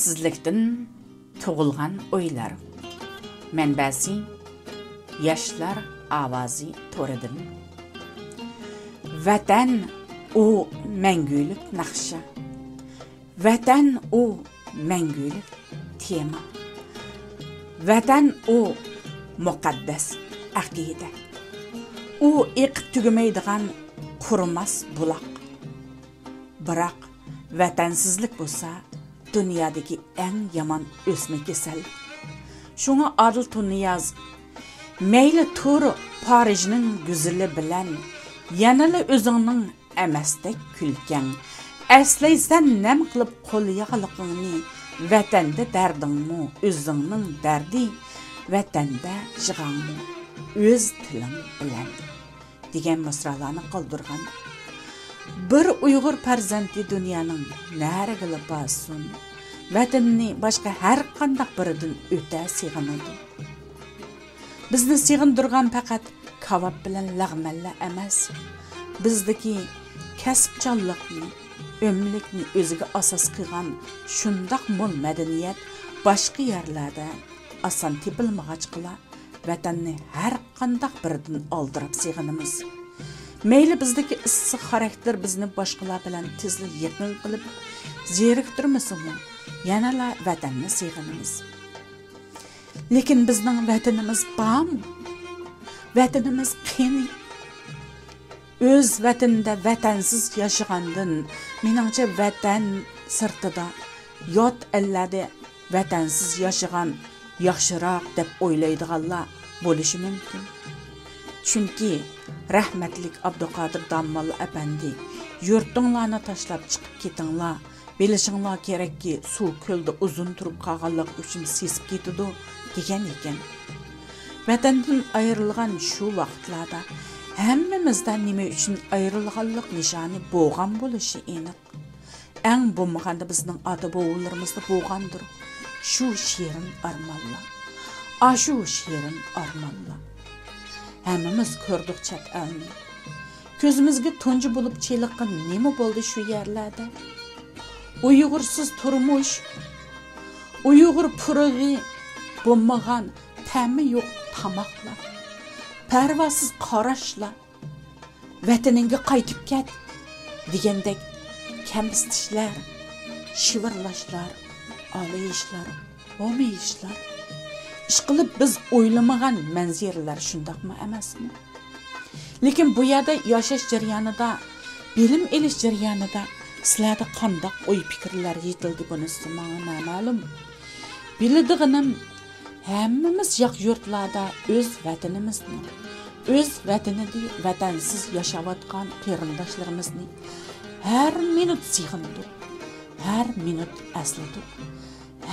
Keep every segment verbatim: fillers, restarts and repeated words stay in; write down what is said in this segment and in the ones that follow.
سىزلىكتىن تۇغۇلغان ئويلار. مەنبەسى: ياشلار ئاۋازى تورىدىن. ۋەتەن، ئۇ مەڭگۈلۈك ناخشا. ۋەتەن، ئۇ مەڭگۈلۈك تېما. ۋەتەن، ئۇ مۇقەددەس ئەقىدە. ئۇ ئېقىپ تۈگىمەيدىغان قۇرۇماس بۇلاق. بىراق، ۋەتەنسىزلىك بولسا دۇنيادىكى ئەڭ يامان ئۆسمە كېسەل. شۇڭا ئادىل تۇرنىياز: مەيلى تۇر پارىژنىڭ گۈزىلى بىلەن، يەنىلا ئۆزۈڭنىڭ ئەمەستەك كۈلكەڭ. ئەسلەيسەن نەم قىلىپ قول ياغلىقىڭنى، ۋەتەندە دەردىڭمۇ ئۆزۈڭنىڭ دەردى، ۋەتەندە يىغاڭمۇ ئۆز تىلىڭ بىلەن، دېگەن مىسرالارنى قالدۇرغان. بىر ئۇيغۇر پەرزەنتى دۇنيانىڭ نەرىگىلا بارسۇن، ۋەتىنىنى باشقا ھەر قانداق بىرىدىن ئۆتە سېغىنىدۇ. بىزنى سېغىندۇرغان پەقەت كاۋاپ بىلەن لەغمەنلەر ئەمەس، بىزدىكى كەسىپچانلىقنى، ئۆملۈكنى ئۆزىگە ئاساس قىلغان شۇنداق مول مەدەنىيەت باشقا يەرلەردە ئاسان تېپىلمىغاچقىلا، ۋەتەننى ھەر قانداق بىرىدىن ئالدىراپ سېغىنىمىز. مەيلى بىزدىكى ئىسسىق خاراكتېر بىزنى باشقىلار بىلەن تېزلا يېقىن قىلىپ زېرىكتۈرمىسىمۇ، يەنىلا ۋەتەننى سېغىنىمىز. لېكىن بىزنىڭ ۋەتىنىمىز بارمۇ؟ ۋەتىنىمىز قېنى؟ ئۆز ۋەتىنىدە ۋەتەنسىز ياشىغاندىن، مېنىڭچە، ۋەتەن سىرتىدا، يات ئەللەردە ۋەتەنسىز ياشىغان ياخشىراق دەپ ئويلايدىغانلار بولۇشى مۇمكىن. چۈنكى رەھمەتلىك ئابدۇقادىر داموللا ئەپەندى: «يۇرتۇڭلارنى تاشلاپ چىقىپ كېتىڭلار، بىلىشىڭلار كېرەككى، سۇ كۆلدە ئۇزۇن تۇرۇپ قالغانلىقى ئۈچۈن سېسىپ كېتىدۇ» دېگەن ئىكەن. ۋەتەندىن ئايرىلغان شۇ ۋاقىتلاردا ھەممىمىزدە نېمە ئۈچۈن ئايرىلغانلىق نىشانى بولغان بولۇشى ئېنىق. ئەڭ بولمىغاندا بىزنىڭ ئاتا-بوۋىلىرىمىزدا بولغاندۇر شۇ شېرىن ئارمانلار، ئاشۇ شېرىن ئارمانلار. ھەممىمىز كۆردۇق چەت ئەلنى. كۆزىمىزگە تۇنجى بولۇپ چېلىققان نېمە بولدى شۇ يەرلەردە؟ ئۇيغۇرسىز تۇرمۇش، ئۇيغۇر پۇرىقى بولمىغان، تەمى يوق تاماقلار، پەرۋاسىز قاراشلار، «ۋەتىنىڭگە قايتىپ كەت» دېگەندەك كەمسىتىشلەر، شىۋىرلاشلار، ئالىيىشلار، ھومىيىشلار. ئىشقىلىپ، بىز ئويلىمىغان مەنزىرىلەر، شۇنداقمۇ ئەمەسمۇ؟ لېكىن بۇ يەردە ياشاش جەريانىدا، بىلىم ئېلىش جەريانىدا سىلەردە قانداق ئوي-پىكىرلەر يېتىلدى، بۇنىسى ماڭا نامەلۇم. بىلىدىغىنىم، ھەممىمىز ياق يۇرتلاردا ئۆز ۋەتىنىمىزنى، ئۆز ۋەتىنىدە ۋەتەنسىز ياشاۋاتقان قېرىنداشلىرىمىزنى ھەر مىنۇت سېغىندۇق، ھەر مىنۇت ئەسلىدۇق،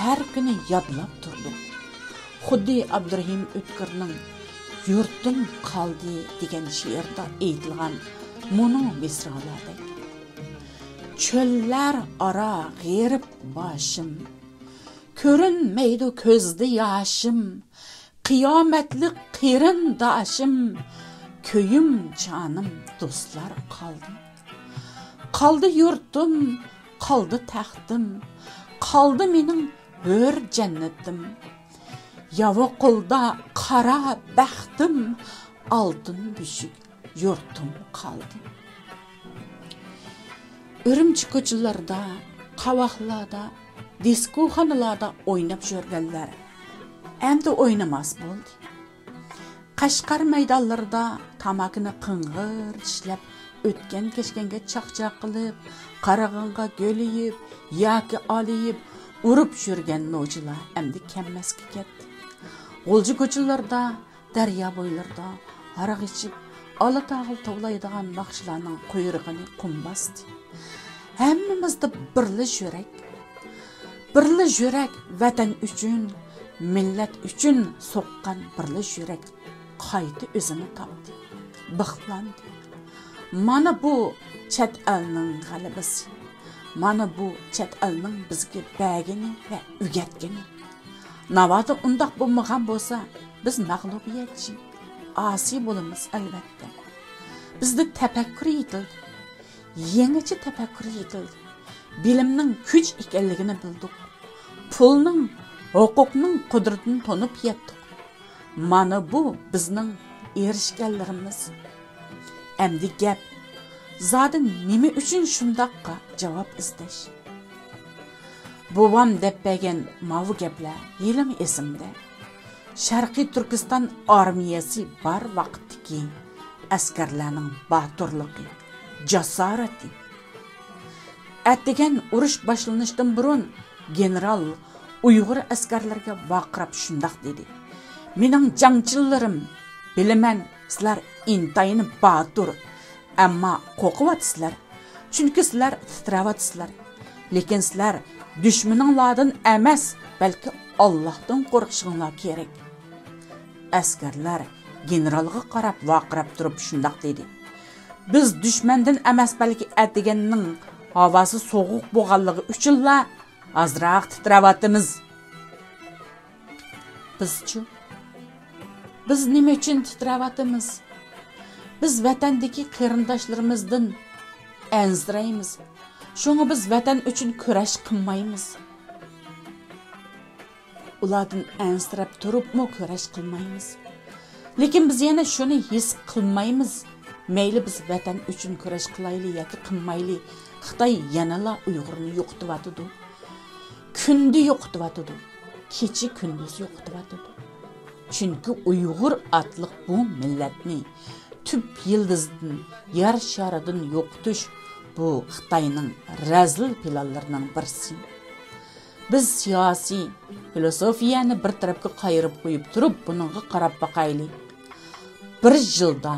ھەر كۈنى يادلاپ تۇردۇق. خۇددى ئابدۇرېھىم ئۆتكۈرنىڭ «يۇرتۇم قالدى» دېگەن شېئىرىدا ئېيتىلغان مۇنۇ مىسرالاردا: «چۆللەر ئارا غېرىب باشىم، كۆرۈنمەيدۇ كۆزدە ياشىم، قىيامەتلىك قېرىنداشىم، كۆيۈم جانىم دوستلار قالدى. قالدى يۇرتۇم، قالدى تەختىم، قالدى مېنىڭ ھۆر جەننىتىم. ياۋا قولدا قارا بەختىم، ئالتۇن بۆشۈك يۇرتۇم قالدى.» ئۈرۈمچى كوچىلىرىدا، قاۋاقلاردا، دىسكوخانىلاردا ئويناپ يۈرگەنلەر ئەمدى ئوينىماس بولدى. قەشقەر مەيدانلىرىدا تاماكىنى قىڭغىر چىشلەپ، ئۆتكەن-كەچكەنگە چاقچاق قىلىپ، قارىغانغا گۆلىيىپ ياكى ئالىيىپ ئۇرۇپ يۈرگەن نوچىلار ئەمدى كەممەسكە كەتتى. غۇلجا كوچىلىرىدا، دەريا بويلىرىدا ھاراق ئىچىپ، ئالا تاغىل توۋلايدىغان ناخشىلارنىڭ قۇيرۇقىنى قۇم باستى. ھەممىمىزدە بىرلا يۈرەك، بىرلا يۈرەك ۋەتەن ئۈچۈن، مىللەت ئۈچۈن سوققان بىرلا يۈرەك قايتا ئۆزىنى تاپتى، بىخلاندى. مانا بۇ چەت ئەلنىڭ غەلىبىسى. مانا بۇ چەت ئەلنىڭ بىزگە بەرگىنى ۋە ئۆگەتكىنى. ناۋادا ئۇنداق بولمىغان بولسا، بىز مەغلۇبىيەتچى، ئاسىي بولىمىز، ئەلۋەتتە. بىزدە تەپەككۇر يېتىلدى. يېڭىچە تەپەككۇر يېتىلدى. بىلىمنىڭ كۈچ ئىكەنلىكىنى بىلدۇق. پۇلنىڭ، ھوقۇقنىڭ قۇدرىتىنى تونۇپ يەتتۇق. مانا بۇ بىزنىڭ ئېرىشكەنلىرىمىز. ئەمدى گەپ زادى نېمە ئۈچۈن شۇنداققا جاۋاب ئىزدەش. بوۋام دەپ بەرگەن ماۋۇ گەپلەر ھېلىمۇ ئېسىمدە. شەرقىي تۈركىستان ئارمىيەسى بار ۋاقىتتىكى ئەسكەرلەرنىڭ باتۇرلۇقى، جاسارىتى. ئەتىگەن ئۇرۇش باشلىنىشتىن بۇرۇن گېنېرال ئۇيغۇر ئەسكەرلىرىگە ۋارقىراپ شۇنداق دېدى: «مېنىڭ جەڭچىلىرىم، بىلىمەن، سىلەر ئىنتايىن باتۇر، ئەمما قورقۇۋاتىسىلەر. چۈنكى سىلەر تىترەۋاتىسىلەر. لېكىن سىلەر دۈشمىنىڭلاردىن ئەمەس، بەلكى ئاللاھتىن قورقۇشۇڭلار كېرەك.» ئەسكەرلەر گېنېرالغا قاراپ ۋارقىراپ تۇرۇپ شۇنداق دېدى: «بىز دۈشمەندىن ئەمەس، بەلكى ئەتىگەننىڭ ھاۋاسى سوغۇق بولغانلىقى ئۈچۈنلا ئازراق تىترەۋاتىمىز.» بىزچۇ؟ بىز نېمە ئۈچۈن تىترەۋاتىمىز؟ بىز ۋەتەندىكى قېرىنداشلىرىمىزدىن ئەنسىرەيمىز. شۇڭا بىز ۋەتەن ئۈچۈن كۈرەش قىلمايمىز. ئۇلاردىن ئەنسىرەپ تۇرۇپمۇ كۈرەش قىلمايمىز. لېكىن بىز يەنە شۇنى ھېس قىلمايمىز، مەيلى بىز ۋەتەن ئۈچۈن كۈرەش قىلايلى ياكى قىلمايلى، خىتاي يەنىلا ئۇيغۇرنى يوقىتىۋاتىدۇ. كۈندە يوقىتىۋاتىدۇ. كېچە-كۈندۈز يوقىتىۋاتىدۇ. چۈنكى ئۇيغۇر ئاتلىق بۇ مىللەتنى تۈپ يىلتىزىدىن، يەر شارىدىن يوقىتىش، بۇ خىتاينىڭ رەزىل پىلانلىرىنىڭ بىرسى. بىز سىياسىي فىلوسوفىيەنى بىر تەرەپكە قايرىپ قويۇپ تۇرۇپ، بۇنىڭغا قاراپ باقايلى. بىر يىلدا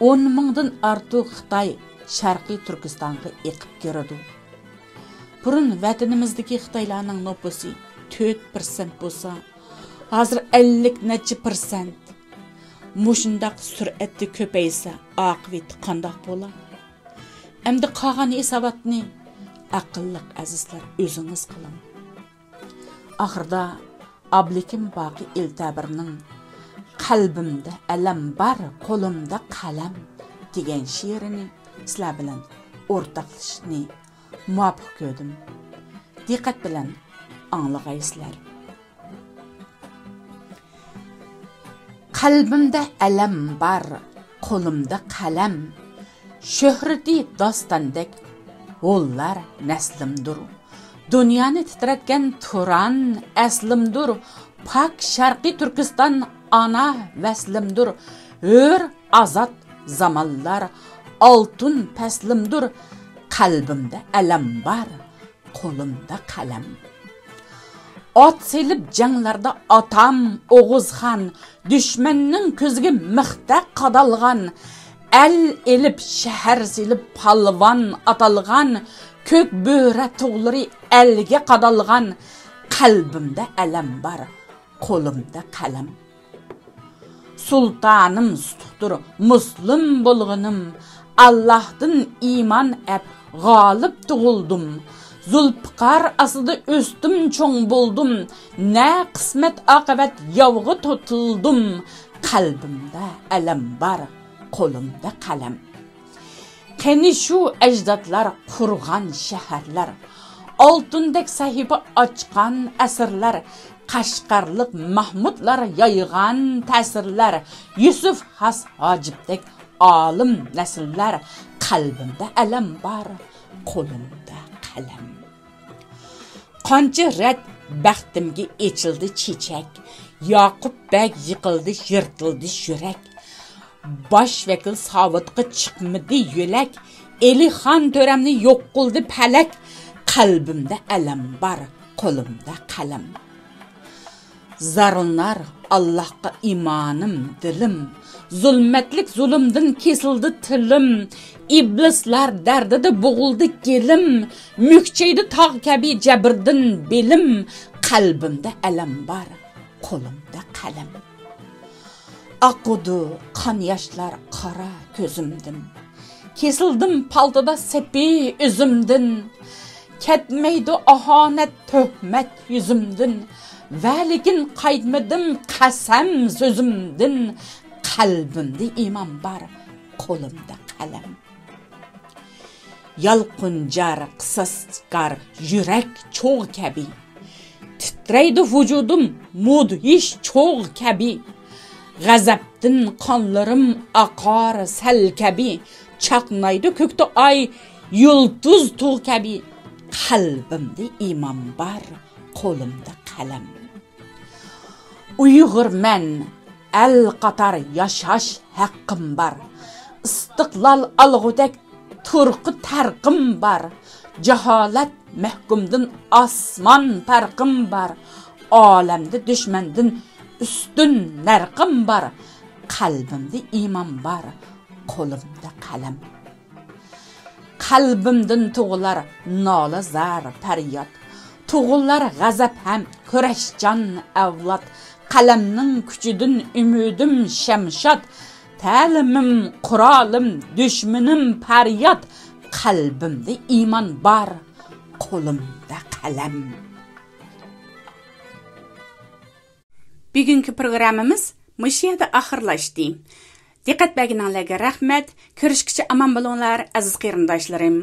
ئون مىڭدىن ئارتۇق خىتاي شەرقىي تۈركىستانغا ئېقىپ كىرىدۇ. بۇرۇن ۋەتىنىمىزدىكى خىتايلارنىڭ نوپۇسى تۆت پىرسەنت بولسا، ھازىر ئەللىك نەچچە پىرسەنت. مۇشۇنداق سۈرئەتتە كۆپەيسە، ئاقىۋىتى قانداق بولا؟ ئەمدى قالغان ھېساباتنى ئەقىللىق ئەزىزلەر ئۆزىڭىز قىلىڭ. ئاخىرىدا ئابلىكىم باقى ئىلتەبىرنىڭ «قەلبىمدە ئەلەم بار، قولۇمدا قەلەم» دېگەن شېئىرىنى سىلەر بىلەن ئورتاقلىشىشنى مۇۋاپىق كۆردۈم. دىققەت بىلەن ئاڭلىغايسىلەر. قەلبىمدە ئەلەم بار، قولۇمدا قەلەم. شۆھرىتى داستاندەك ھوللار نەسلىمدۇر. دۇنيانى تىترەتكەن تۇران ئەسلىمدۇر. پاك شەرقىي تۈركىستان ئانا ۋەسلىمدۇر. ھۆر ئازاد زامانلار ئالتۇن پەسلىمدۇر. قەلبىمدە ئەلەم بار، قولۇمدا قەلەم. ئات سېلىپ جەڭلەردە ئاتام ئوغۇزخان، دۈشمەننىڭ كۆزىگە مىختەك قادالغان، ئەل ئېلىپ شەھەر سېلىپ پالۋان ئاتالغان، كۆك بۆرە تۇغلىرى ئەلگە قادالغان، قەلبىمدە ئەلەم بار، قولۇمدا قەلەم. سۇلتانىم سۇتۇقتۇر مۇسلىم بولغىنىم، ئاللاھتىن ئىمان ئەپ غالىب تۇغۇلدۇم. زۇلپىقار ئاستىدا ئۆستۈم، چوڭ بولدۇم، نە قىسمەت ئاقىۋەت ياۋغا تۇتۇلدۇم. قەلبىمدە ئەلەم بار، قولۇمدا قەلەم. قېنى شۇ ئەجدادلار قۇرغان شەھەرلەر، ئالتۇندەك سەھىپە ئاچقان ئەسىرلەر، قەشقەرلىك مەھمۇدلار يايغان تەسىرلەر، يۈسۈپ خاس ھاجىپتەك ئالىم نەسىللەر. قەلبىمدە ئەلەم بار، قولۇمدا قەلەم. قانچە رەت بەختىمگە ئېچىلدى چېچەك، ياقۇپ بەگ يىقىلدى، يىرتىلدى يۈرەك. باش ۋەكىل ساۋۇتقا چىقمىدى يۆلەك، ئېلىخان تۆرەمنى يوق قىلدى پەلەك. قەلبىمدە ئەلەم بار، قولۇمدا قەلەم. زارلىنار ئاللاھقا ئىمانىم، دىلىم، زۇلمەتلىك زۇلۇمدىن كېسىلدى تىلىم، ئىبلىسلار دەردىدە بوغۇلدى گېلىم، مۈكچەيدى تاغ كەبى جەبرىدىن بېلىم. قەلبىمدە ئەلەم بار، قولۇمدا قەلەم. ئاقىدۇ قان ياشلار قارا كۆزۈمدىن، كېسىلدىم پالتىدا سېپى ئۆزۈمدىن. كەتمەيدۇ ئاھانەت، تۆھمەت يۈزۈمدىن، ۋەلىكىن قايتمىدىم قەسەم سۆزۈمدىن. قەلبىمدە ئىمان بار، قولۇمدا قەلەم. يالقۇنجار قىساسكار يۈرەك چوغ كەبى، تىترەيدۇ ۋۇجۇدۇم مۇدھىش چوغ كەبى. غەزەپتىن قانلىرىم ئاقار سەل كەبى. چاقنايدۇ كۆكتە ئاي، يۇلتۇز تۇغ كەبى. قەلبىمدە ئىمان بار، قولۇمدا قەلەم. ئۇيغۇرمەن، ئەل قاتار ياشاش ھەققىم بار. ئىستىقلال ئالغۇدەك تۇرقى تەرقىم بار. جاھالەت مەھكۇمدىن ئاسمان پەرقىم بار. ئالەمدە دۈشمەندىن ئۈستۈن نەرقىم بار. قەلبىمدە ئىمان بار، قولۇمدا قەلەم. قەلبىمدىن تۇغۇلار نالە زار پەرياد. تۇغۇلار غەزەپ ھەم كۈرەشچان ئەۋلاد. قەلەمنىڭ كۈچىدىن ئۈمىدىم شەمشاد. تەلىمىم، قورالىم، دۈشمىنىم پەرياد. قەلبىمدە ئىمان بار، قولۇمدا قەلەم. بۈگۈنكى پروگراممىمىز مۇشۇ يەردە ئاخىرلاشتى. دىققەت بەرگىنىڭلارغا رەھمەت. كۆرۈشكىچە ئامان بولۇڭلار، ئەزىز قېرىنداشلىرىم.